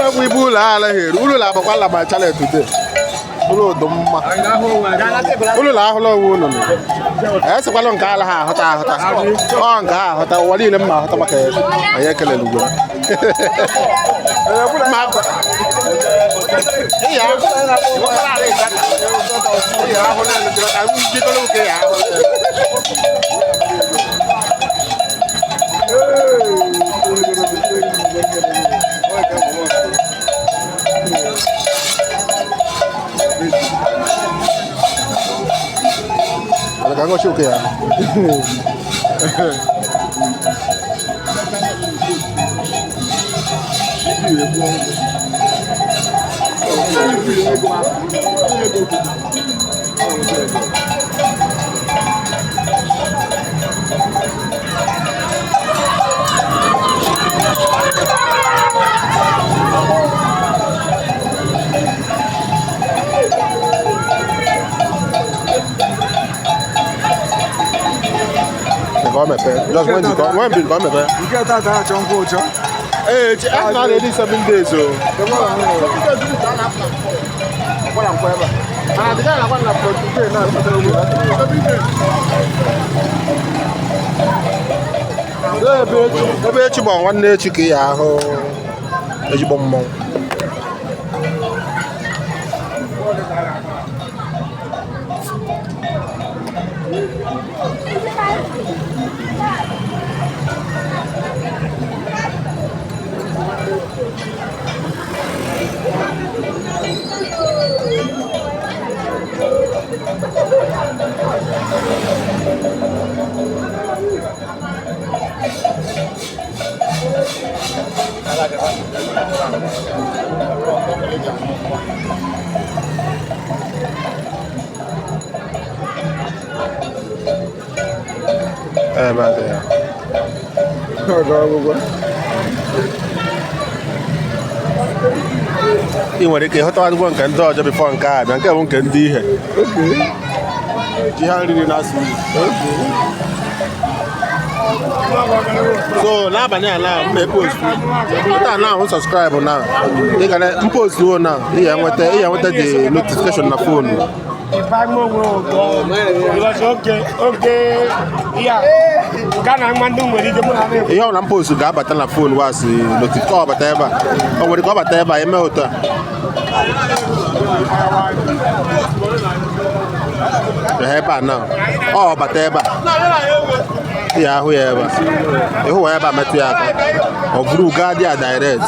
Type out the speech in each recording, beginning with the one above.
Onwekwa ibe ụlọ ala ha eru. Ụlọ agbakwa la my channel today. Ụlọ ụdụ mma. Ụlọ ahụla onwe unu nụ. Esekwala nke ala ha ahụta ahụta. Ọ nke ha ahụta ụwa niile mma ahụta maka ya. Anyị ekelele ugbo. Ma iya iya ahụ na njikọrọ oke ya ahụ. Ka ngochi oke ya. Ka ọ mepee. Just when the when bill ka ọ mepee. Nke tata achọ nkwụ ụchọ. Ee, echi a na ready 7 days o. Ebe echi bụ nwanne echi ka ị ya ahụ ezigbo mmọnwụ. Ebe a dị ya. Ọgọ ọgwụgwọ. Ị nwere ike ịhụtawadịgwo nke ndị ọjọọ before nke a bịa nke bụ nke ndị ihe. Ji ha nri na-asụ nri. So n'abalị a na m na-epost taa na ahụ subscribe na ị ga na mpost wo na ị ga enweta ị ga enweta the notification na phone. Ihe ọ bụla mpost ga-abata na phone wasị notification ọ bata ebe a o nwere ka ọ bata ebe a eme otu a. Ee, ebe a na ọ bata ebe a ị ya ahụ ya ebe a ịhụ ya ebe a metụ ya aka ọ bụrụ gaa dị a direct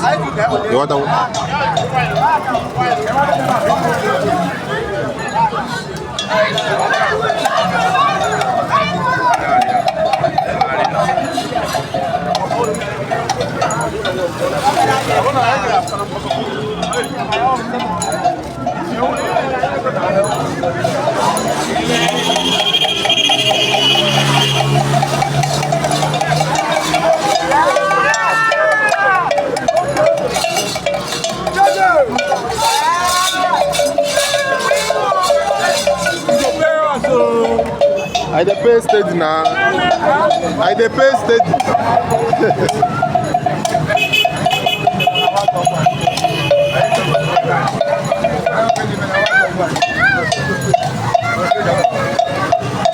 ịghọtawo. I dey pay steady na. I dey pay steady.